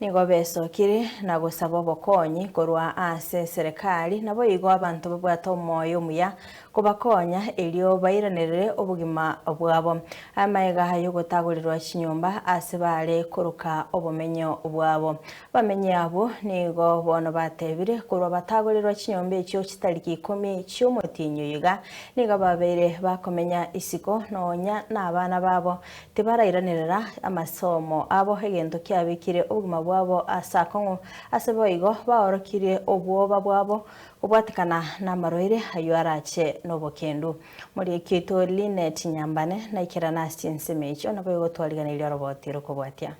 Nigo besokire na gosaba obokonyi korwa ase eserekari, naboigo abanto babwate omoyo omuya kobakonya erio bairanerere obogima bwabo. Amaega y'ogotagorirwa chinyomba ase bare koroka obomenyo bwabo. Abamenyi abwo nigo bono batebire korwa batagorirwa chinyomba echio chitariki ikomi chi'omotienyi oyo iga, nigo babeire bakomenya isiko nonya nabana babo Tibarairanerera amasomo abo egento kiabekire obogima bwabo ase akong'u, ase boigo baorokirie obwoba bwabo kobwatekana namarwaire ayio arache nobokendu. Morieki oito Linet Nyambane naikerane ase chinsemo echio naboigo twariganeirie oroboti rokobwatia.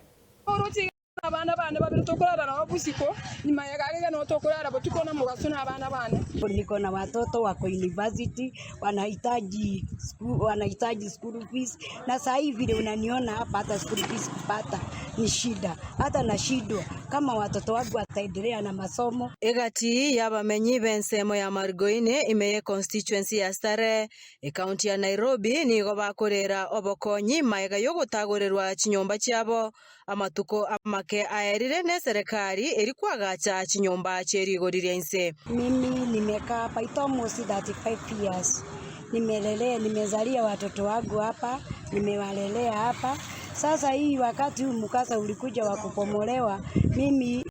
Abana bane babere tokorara nabo bosiko, nyuma y'egari nabo tokorara botuko na mogaso nabana bane. Niko na watoto wako university wanahitaji school, wanahitaji school fees na saa hii vile unaniona hapa hata school fees kupata ni shida, hata nashindwa kama watoto wangu wataendelea na masomo. Egati y'abamenyi b'ensemo ya Margoini ime ye constituency ya Starehe, ekaunti ya Nairobi nigo bakorera obokonyi magega y'ogotagorerwa chinyomba chiabo Amatuko amake aerire neserekari eria kwagacha chinyomba chie rigori ria inse. Mimi nimekaa hapa it's almost 35 years nimelelea nimezalia watoto wangu hapa nimewalelea hapa sasa hii wakati huu mkasa ulikuja wa kubomolewa mimi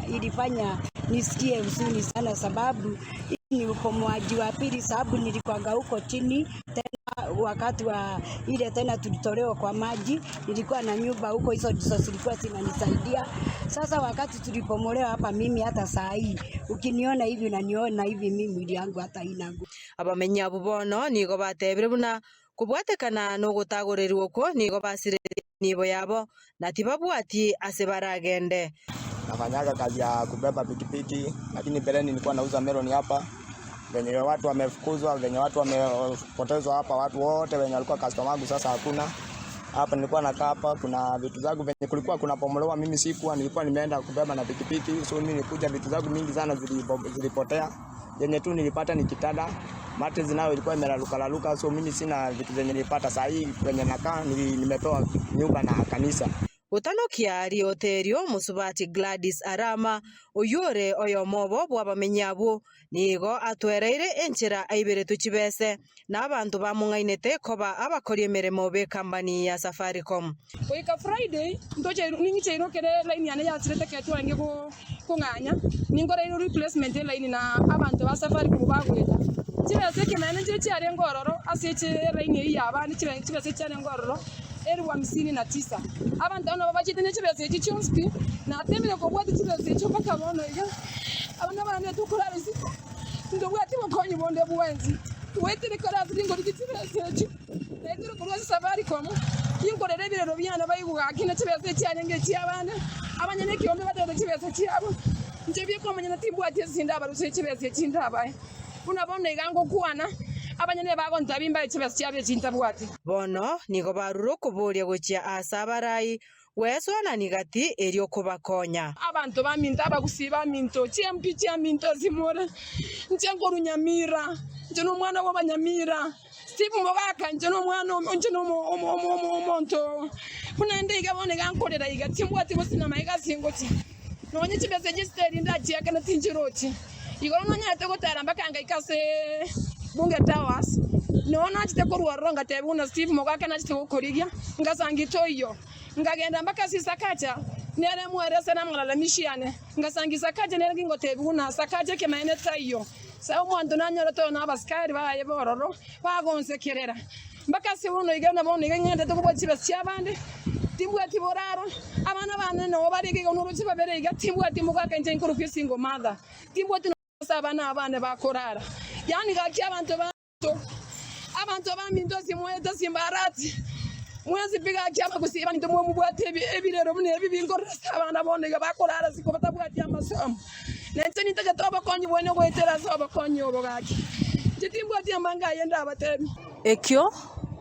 ilifanya nisikie huzuni sana sababu hii ni ubomoaji wa pili sababu nilikuwanga huko chini tena wakati wa ile tena tulitolewa kwa maji nilikuwa na nyumba huko hizo ndizo zilikuwa zinanisaidia sasa wakati tulibomolewa hapa mimi hata saa hii ukiniona hivi unaniona hivi mimi mwili yangu hata haina nguvu. Abamenyi abwo bono nigo batebire buna kobwatekana nogotagorerwa okwo nigo basiretie enibo yabo na tibabwati ase baragende. Nafanyaga kazi ya kubeba pikipiki, lakini mbeleni nilikuwa nauza melon hapa. Venye watu wamefukuzwa, venye watu wamepotezwa hapa, watu wote wenye walikuwa customer wangu sasa hakuna. Hapa nilikuwa nakaa hapa, kuna vitu zangu venye kulikuwa kunabomolewa, mimi sikuwa, nilikuwa nimeenda kubeba na pikipiki, so mimi nilikuja vitu zangu mingi sana zilipotea. Yenye tu nilipata ni kitanda, mattress nayo ilikuwa imeraruka raruka, so mimi sina vitu zenye nilipata. Saa hii kwenye nakaa nimepewa nyumba na kanisa. Gotanokia riota erio omosubati Gladys Arama, oyio ore oyomo obo bw'abamenyi abwo, nigo atwereire enchera aiberetwe chibese na abanto bamong'ainete koba abakori emeremo b'ekambani ya Safaricom. Goika Friday ntoche ning'iche irokere line yane yasirete ekero twarenge kong'anya, ninkoreirwe replacement elaini na abanto ba Safaricom bagoeta. Chibesa ekemanyererio nchire chiarenge ororo ase eche elaini eyio ya abande chibesa chiarenge ororo elfu hamsini na tisa. Abanto abwo nabo bachete ne chibesa echio chionsi pi, natemire kobwatia chibesa echio mpaka bono iga, abana bane tokorara isiko, ntobwati bokonyi bonde bwensi. Twaetire kare ase ringori rie chibesa echio, naetire korwa ase Safaricom, tinkorera ebirero biane baigwe gaki ne chibesa echiarenge echi'abande, abanyene ekeombe batebete chibesa chiabo. Inche bieka omonyene timbwati ase ndabarusie chibesa echi ndabae. Buna bono iga ngokwana, abanyene bagontabia mbae chibesa chiabo echi ntabwati. Bono nigo barure okoboria gochia aase abarai, gwesoanania gati erio kobakonya. Abanto baminto, abagusii baminto, chiampi chiaminto ase more, inche nkorwa Nyamira, inche nomwana bw'Abanyamira, Steve Mogaka, inche nomwana inche omonto buna inde iga bono iga nkorera iga, timbwati gosinama iga ase ngochia. Nonye chibesa echi chiteri ndachiakane tinchirochi. Igoro nonyarete gotara mpaka ngaika ase Bunge Towers, noo nachete korwa ororo ngatebiwa buna Steve Mogaka nachete gokorigia, ngasanga toiyo. Nkagenda mpaka ase Isakacha, nere mwerese namalalamishi ane. Ngasanga Isakacha nere gingotebiwa buna Sakacha ekemanyererio taiyo. Ase omonto nanyorete oyo na abasikari baye b'ororo bagonsekerera. Mpaka ase bono iga na bono iga ng'endete kobua chibesa chi'abande, timbwati boraro, abana bane nabo bare iga iga noroche babere iga, timbwati mogaka inche nkorokwa esingle mother, timbwati nonya ase abana aba bane bakorara. Yaani gaki abanto baminto, abanto baminto ase moete ase embarati, mwensi pi gaki abagusii baminto mwamobwate ebirero buna ebi binkorera ase abana bono iga bakorara isiko batabwati amasomo. Na inche nintagete obokonyi bwane goetera ase obokonyi obo gaki. Inche timbwati amanga aye ndabateebie. Ekio.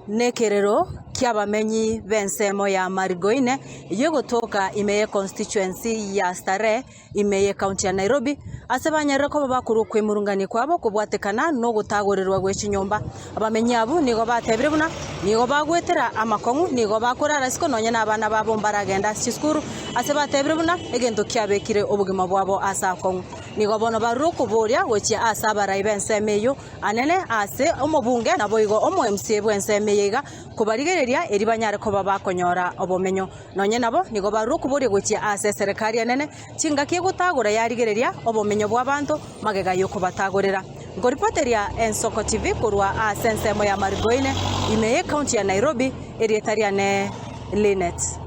Nekerero ki'abamenyi b'ensemo ya Marigoine eyio egotoka ime ye constituency ya Starehe ime ye county ya Nairobi ase banyarire koba bakorwa okwemurungania kwabo kobwatekana nogotagorerwa gwe chinyomba. Abamenyi abwo nigo batebire buna nigo bagwetera amakong'u nigo bakorara isiko nonya na abana babo mbaragende ase chisukuru ase batebire buna egento kiabekire obogima bwabo ase akong'u. Nigo bono barure okoboria gochia ase abarai b'ensemo eyio Anene ase omobunge, naboigo omo-MCA bw'ensemo eye iga, kobarigereria erio banyare koba bakonyora obomenyo. Nonye nabo, nigo barure okoboria gochia ase eserekari enene, chingaki egotagora yarigereria obomenyo bw'abanto magega y'okobatagorera. Nkoripoteria Ensoko TV korwa ase ensemo ya Marigoine, ime y'ecounty ya Nairobi, erieta riane Linet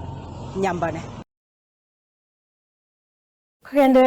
Nyambane. Kogenderera.